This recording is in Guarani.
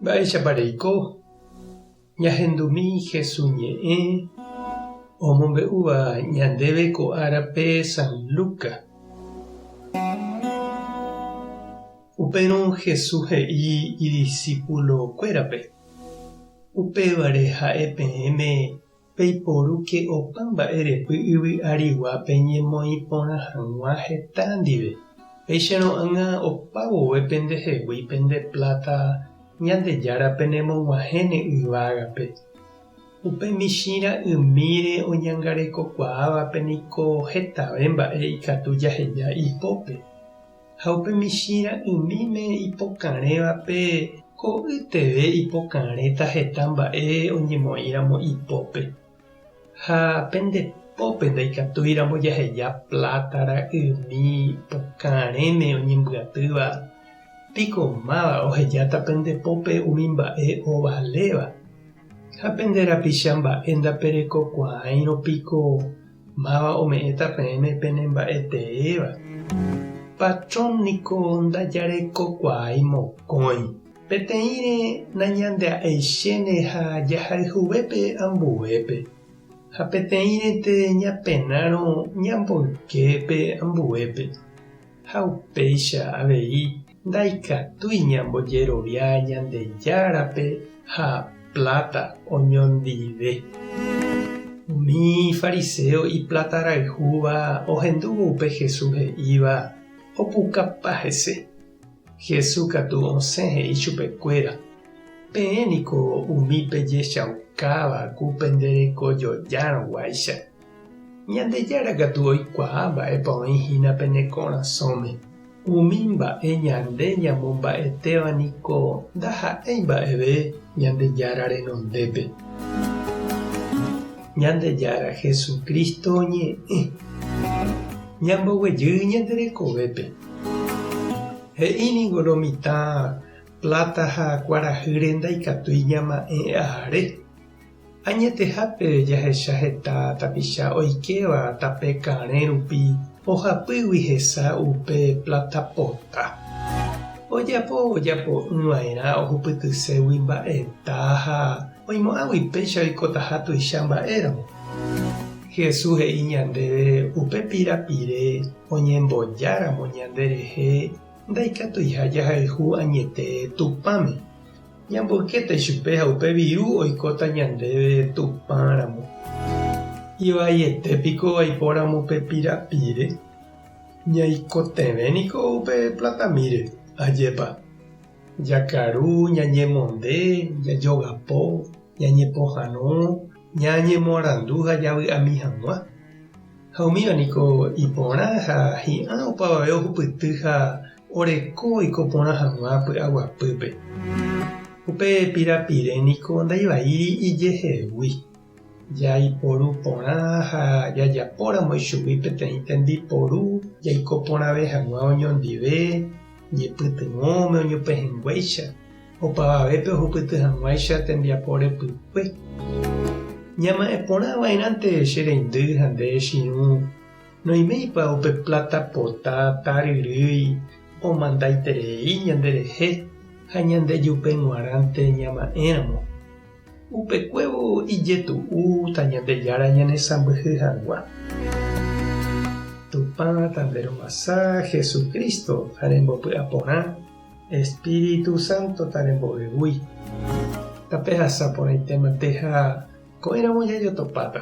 Mba'éichapa reiko? Ñahendumi Jesús ñe'ẽ omombe'úva ñandéve ko árape San Lucas. Upérõ Jesús he'i idisípulokuérape, Upévare ha'e peẽme Peiporúke opa mba'e repy yvy arigua peñemoĩ porã hag̃ua heta ndive. Péicharõ ág̃a opa vove pendehegui pende pláta Ñandejára penemog̃uahẽne yvágape. Upe michĩ ra'ymíre oñangarekokuaávape niko hetave mba'e ikatu jaheja ipópe. Ha upe michĩ ra'ymíme ipokarẽvape ko'yteve ipokarẽta heta mba'e oñemoĩramo ipópe. Ha pende pópe ndaikatúiramo jaheja pláta ra'ymi pokarẽme oñembyatýva, piko máva ohejáta pende pópe umi mba'e ovaléva? Ha pende rapicha mba'e ndaperekokuaáirõ piko Máva ome'ẽta peẽme pene mba'e teéva? Patrón niko ndajarekokuaái mokõi. Peteĩre nañandea'eichéne ha jahayhuve pe ambuépe, ha peteĩrente ñapenárõ ñamboyke pe ambuépe. Ha upéicha avei ndaikatúi ñambojerovia Ñandejárape ha pláta oñondive. Umi fariséo iplatarayhúva ohendúvo upe Jesús he'íva, opukapa hese. Jesús katu osẽ he'i chupekuéra, Peẽ niko umi pejechaukáva ku penderekojojárõguáicha. Ñandejára katu oikuaa mba'épa oĩ hína pene korasõme. Umi mba'e ñande ñamomba'etéva niko ndaha'éi mba'eve Ñandejára renondépe. Ñandejára Jesucristo ñe'ẽ. Ñamboguejy ñande rekovépe. He'i ningo lo mitã pláta ha kuarahýre ndaikatúi ñama'ẽ are. Añetehápe jahecha heta tapicha oikéva tape karẽ rupi ohapýgui hesa upe pláta pota. Ojapo ojapo'ỹva'erã ohupytységui mba'eta ha oimo'ãgui péicha oikotaha tuicha mba'éramo. Jesús he'i ñandéve upe pirapire oñembojáramo ñande rehe ndaikatuiha jahayhu añete Tupãme. Ñamboykéta ichupe ha upe viru oikóta ñandéve Tupã ramo. Ivaiete piko aipóramo pe pirapire? Ñaikotevẽ niko upe platamíre, ajépa. Jakaru, ñañemonde, jajogapo, ñañepohãno, ñañemoarandu ha javy'ami hag̃ua. Ha umíva niko iporã ha hi'ã opavave ohupyty ha Oreko oiko porã hag̃ua py'aguapýpe. Upe pirapire niko ndaivaíri ijehegui. Jaiporu porã ha jajapóramo ichugui peteĩ tembiporu jaiko porãve hag̃ua oñondive, ñepytyvõme oñopehẽnguéicha, opavavépe ohupyty hag̃uáicha tembiapo repykue. Ñama'ẽ porã va'erãnte che reindy ha nde che irũ Noiméipa upe pláta pota taryrýi omandaiterei ñanderehe ha ñandejupe g̃uarãnte ñama'ẽramo? Upekuévo ijetu'úta Ñandejára ñanesãmbyhy hag̃ua. Tupã tanderovasa Jesucristo ha rembopy'aporã, Espíritu Santo tarembovevúi. Tapehasa porãitémante ha ko'ẽramo jajotopáta.